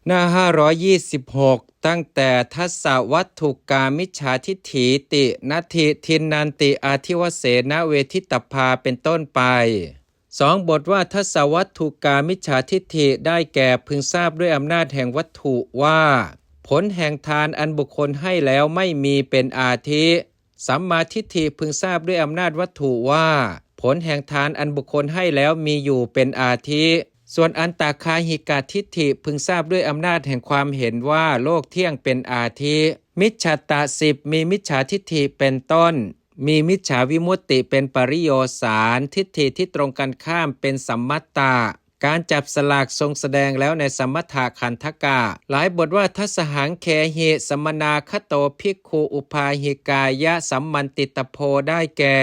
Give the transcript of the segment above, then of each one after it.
ໜ້າຫ້າຮ້ອຍຊາວຫົກ ຕັ້ງແຕ່ທັດສະວັດຖຸກາມິດຈາທິດຖິຕິນະທິທິນນັນຕິອາທິວະເສນະເວທິຕະພາເປັນຕົ້ນໄປ. ສອງ ບົດວ່າທັດສະວັດຖຸກາມິດຈາທິດຖິ ໄດ້ແກ່ ເພິ່ງຊາບດ້ວຍອຳນາດແຫ່ງວັດຖຸວ່າ ຜົນແຫ່ງທານອັນບຸກຄົນໃຫ້ແລ້ວໄມ່ມີ ເປັນອາທິ. ສຳມາທິດຖິ ເພິ່ງຊາບດ້ວຍອຳນາດວັດຖຸວ່າ ຜົນແຫ່ງທານອັນບຸກຄົນໃຫ້ແລ້ວມີຢູ່ ເປັນອາທິ. ສ່ວນອັນຕະຄາຫິກະທິດຖິ ເພິ່ງຊາບດ້ວຍອຳນາດແຫ່ງຄວາມເຫັນວ່າໂລກທ່ຽງ ເປັນອາທິ. ມິດຈາຕະສິບ ມີມິດຈາທິດຖິເປັນຕົ້ນ, ມີມິດຈາວິມຸດຕິເປັນປະລິໂຍສານ, ທິດຖິທີ່ຕຣົງກັນຂ້າມເປັນສຳມັດຕະ. ການຈັບສະຫຼາກຊົງສະແດງແລ້ວໃນສະມັດຖະຂັນທະກະ. ຫຼາຍບົດວ່າ ທັດສະຫັງເຄຫິ ສະມະນາຄະໂຕ ພິກຂຸ ອຸພາຫິກາຍະ ສຳມັນຕິຕະໂພ ໄດ້ແກ່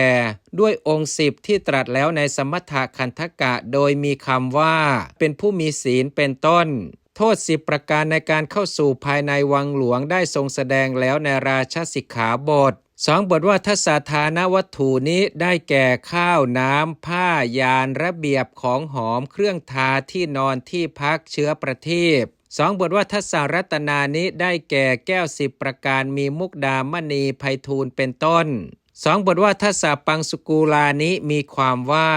ດ້ວຍອົງສິບທີ່ຕລັດແລ້ວໃນສະມັດຖະຂັນທະກະ ໂດຍມີຄຳວ່າ ເປັນຜູ້ມີສີນ ເປັນຕົ້ນ. ໂທດສິບປະການໃນການເຂົ້າສູ່ພາຍໃນວັງຫຼວງ ໄດ້ຊົງສະແດງແລ້ວໃນລາຊະສິກຂາບົດ. ສອງ ບົດວ່າທັດສະທານະວັດຖຸນີ້ ໄດ້ແກ່ ຂ້າວ, ນ້ຳ, ຜ້າ, ຢານ, ລະບຽບ, ຂອງຫອມ, ເຄື່ອງທາ, ທີ່ນອນ, ທີ່ພັກ, ເຊື້ອປະທີບ. ສອງ ບົດວ່າທັດສະລັດຕະນານີ້ ໄດ້ແກ່ ແກ້ວສິບປະການ, ມີມຸກດາມະນີ, ໄພທູນ ເປັນຕົ້ນ. ສອງ ບົດວ່າທັດສະປັງສຸກູລານິ ມີຄວາມວ່າ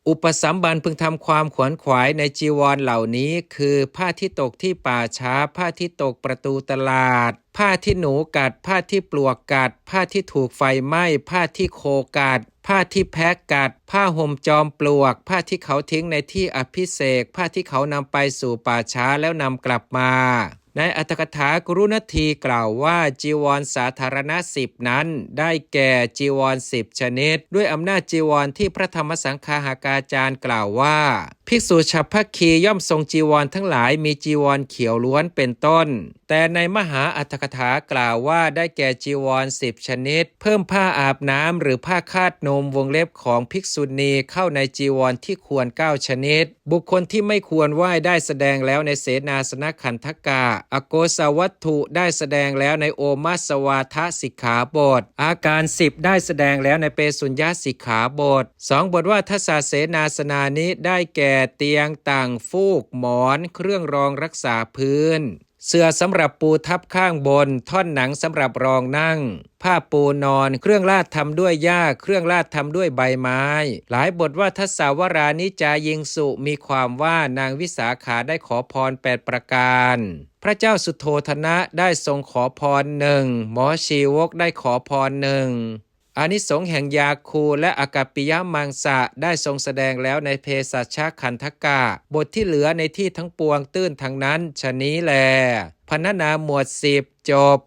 ອຸປະສຳບັນເພິ່ງທຳຄວາມຂວນຂວາຍໃນຈີວອນເຫຼົ່ານີ້ ຄື ຜ້າທີ່ຕົກທີ່ປ່າຊ້າ, ຜ້າທີ່ຕົກປະຕູຕະຫຼາດ, ຜ້າທີ່ໜູກັດ, ຜ້າທີ່ປວກກັດ, ຜ້າທີ່ຖືກໄຟໄໝ້, ຜ້າທີ່ໂຄກັດ, ຜ້າທີ່ແພກກັດ, ຜ້າຫົ່ມຈອມປວກ, ຜ້າທີ່ເຂົາຖິ້ງໃນທີ່ອະພິເສກ, ຜ້າທີ່ເຂົານຳໄປສູ່ປ່າຊ້າແລ້ວນຳກັບມາ. ໃນອັດຖະກະຖາກຸລຸນະທີກ່າວວ່າ ຈີວອນສາທາລະນະສິບນັ້ນ ໄດ້ແກ່ ຈີວອນສິບຊະນິດ ດ້ວຍອຳນາດຈີວອນທີ່ພະທຳມະສັງຄາຫາກາຈານກ່າວວ່າ ພິກຂຸສັບພະຄີຍ່ອມຊົງຈີວອນທັງຫຼາຍ ມີຈີວອນຂຽວລ້ວນ ເປັນຕົ້ນ. ແຕ່ໃນມະຫາອັດຖະກະຖາກ່າວວ່າ ໄດ້ແກ່ຈີວອນສິບຊະນິດ ເພີ່ມຜ້າອາບນ້ຳ ຫຼື ຜ້າຄາດນົມ ວົງເລັບ ຂອງພິກສຸນີ ເຂົ້າໃນຈີວອນທີ່ຄວນເກົ້າຊະນິດ. ບຸກຄົນທີ່ໄມ່ຄວນໄຫວ້ໄດ້ສະແດງແລ້ວໃນເສນາສະນະຂັນທະກະ, ອະໂກສະວັດຖຸໄດ້ສະແດງແລ້ວໃນໂອມາສະວາທະສິກຂາບົດ, ອາການສິບໄດ້ສະແດງແລ້ວໃນເປສຸນຍະສິກຂາບົດ. ສອງ ບົດວ່າທັດສະເສນາສະນານິ ໄດ້ແກ່ ຕຽງ, ຕັ່ງ, ຟູກ, ໝອນ, ເຄື່ອງຮອງຮັກສາພື້ນ, ເສື່ອສຳລັບປູທັບຂ້າງບົນ, ທ່ອນໜັງສຳລັບຮອງນັ່ງ, ຜ້າປູນອນ, ເຄື່ອງລາດທຳດ້ວຍຫຍ້າ, ເຄື່ອງລາດທຳດ້ວຍໃບໄມ້. ຫຼາຍບົດວ່າທັດສະວະລານິຈາຍິງສຸ ມີຄວາມວ່ານາງວິສາຂາໄດ້ຂໍພອນແປດປະການ. ພະເຈົ້າສຸໂທທະນະໄດ້ຊົງຂໍພອນໜຶ່ງ, ໝໍຊີວົກໄດ້ຂໍພອນໜຶ່ງ. ອານິສົງແຫ່ງຢາຄູ ແລະ ອາກັບປິຍະມັງສະ ໄດ້ຊົງສະແດງແລ້ວໃນເພສັດຊະຂັນທະກະ. ບົດທີ່ເຫຼືອໃນທີ່ທັງປວງຕື່ນທັງນັ້ນ ຊະນີ້ແລ. ພັນນະນາໝວດສິບ ຈົບ.